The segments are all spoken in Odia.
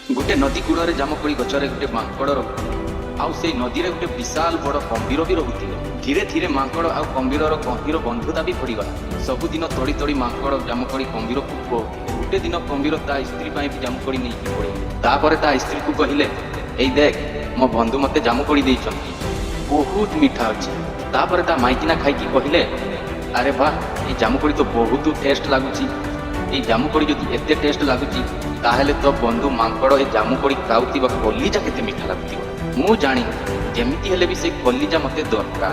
ଗୋଟେ ନଦୀ କୂଳରେ ଜାମୁକୋଳି ଗଛରେ ଗୋଟେ ମାଙ୍କଡ଼ ରହୁଥିଲେ ଆଉ ସେଇ ନଦୀରେ ଗୋଟେ ବିଶାଳ ବଡ଼ କମ୍ଭୀର ବି ରହୁଥିଲେ। ଧୀରେ ଧୀରେ ମାଙ୍କଡ଼ ଆଉ କମ୍ଭୀରର ଗଭୀର ବନ୍ଧୁତା ବି ବଢ଼ିଗଲା। ସବୁଦିନ ତୋଳି ତୋଳି ମାଙ୍କଡ଼ ଜାମୁକୋଳି କମ୍ଭୀରକୁ ଖୁଆଉଥିଲେ। ଗୋଟେ ଦିନ କମ୍ଭୀର ତା ସ୍ତ୍ରୀ ପାଇଁ ବି ଜାମୁକୋଳି ନେଇକି ପଳେଇଲେ। ତାପରେ ତା ସ୍ତ୍ରୀକୁ କହିଲେ, "ଏଇ ଦେଖ, ମୋ ବନ୍ଧୁ ମତେ ଜାମୁକୋଳି ଦେଇଛନ୍ତି, ବହୁତ ମିଠା ଅଛି।" ତାପରେ ତା ମାଇକିନା ଖାଇକି କହିଲେ, "ଆରେ ବାহ, ଏଇ ଜାମୁକୋଳି ତ ବହୁତ ଟେଷ୍ଟ ଲାଗୁଛି। ଏଇ ଜାମୁକୋଳି ଯଦି ଏତେ ଟେଷ୍ଟ ଲାଗୁଛି, ତାହେଲେ ତୋ ବନ୍ଧୁ ମାଙ୍କଡ଼ ଏ ଜାମୁକୋଳି ଖାଉଥିବା କଲିଜା କେତେ ମିଠା ଲାଗୁଥିବ। ମୁଁ ଜାଣିନି, ଯେମିତି ହେଲେ ବି ସେ କଲିଜା ମତେ ଦରକାର।"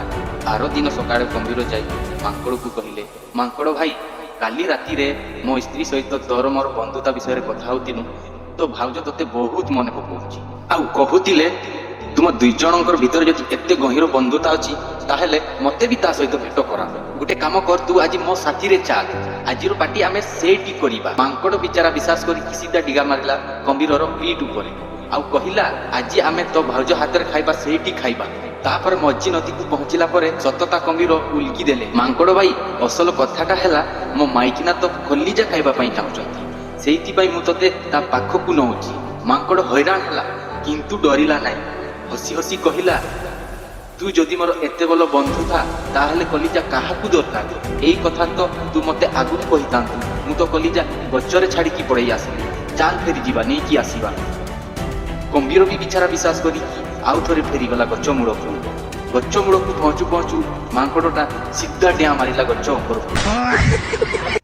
ଆର ଦିନ ସକାଳେ ଗମ୍ଭୀର ଯାଇ ମାଙ୍କଡ଼କୁ କହିଲେ, "ମାଙ୍କଡ଼ ଭାଇ, କାଲି ରାତିରେ ମୋ ସ୍ତ୍ରୀ ସହିତ ତୋର ମୋର ବନ୍ଧୁତା ବିଷୟରେ କଥା ହଉଥିଲୁ। ତୋ ଭାଉଜ ତୋତେ ବହୁତ ମନେ ପକଉଛି ଆଉ କହୁଥିଲେ, ତୁମ 2 ଜଣଙ୍କର ଭିତରେ ଯଦି ଏତେ ଗଭୀର ବନ୍ଧୁତା ଅଛି, ତାହେଲେ ମତେ ବି ତା ସହିତ ଭେଟ କରା। ଗୋଟେ କାମ କର, ତୁ ଆଜି ମୋ ସାଥିରେ ଚାଲ, ଆଜିର ପାର୍ଟି ଆମେ ସେଇଠି କରିବା।" ମାଙ୍କଡ଼ ବିଚାରା ବିଶ୍ୱାସ କରିକି ସିଧା ଡିଗା ମାରିଲା ଗମ୍ଭୀରର ପିଠ ଉପରେ ଆଉ କହିଲା, "ଆଜି ଆମେ ତୋ ଭାଉଜ ହାତରେ ଖାଇବା, ସେଇଠି ଖାଇବା।" ତାପରେ ମଝି ନଦୀକୁ ପହଞ୍ଚିଲା ପରେ ସତତା କମ୍ଭୀର ଉଲକି ଦେଲେ, "ମାଙ୍କଡ଼ ଭାଇ, ଅସଲ କଥାଟା ହେଲା, ମୋ ମାଇକିନା ତ କଲିଜା ଖାଇବା ପାଇଁ ଚାହୁଁଛନ୍ତି। ସେଇଥିପାଇଁ ମୁଁ ତୋତେ ତା ପାଖକୁ ନଉଛି।" ମାଙ୍କଡ଼ ହଇରାଣ ହେଲା, କିନ୍ତୁ ଡରିଲା ନାହିଁ। ହସି ହସି କହିଲା, "ତୁ ଯଦି ମୋର ଏତେ ଭଲ ବନ୍ଧୁ ଥା, ତାହେଲେ କଲିଜା କାହାକୁ ଦରକାର? ଏଇ କଥା ତ ତୁ ମତେ ଆଗରୁ କହିଥାନ୍ତୁ। ମୁଁ ତ କଲିଜା ଗଛରେ ଛାଡ଼ିକି ପଳେଇ ଆସିଲି। ଚାଲ ଫେରିଯିବା, ନେଇକି ଆସିବା।" ଗମ୍ଭୀର ବି ବିଚାରା ବିଶ୍ୱାସ କରିକି ଆଉ ଥରେ ଫେରିଗଲା ଗଛ ମୂଳକୁ। ଗଛ ମୂଳକୁ ପହଞ୍ଚୁ ପହଞ୍ଚୁ ମାଙ୍କଡ଼ଟା ସିଧା ଡିଆଁ ମାରିଲା ଗଛ ଉପରକୁ।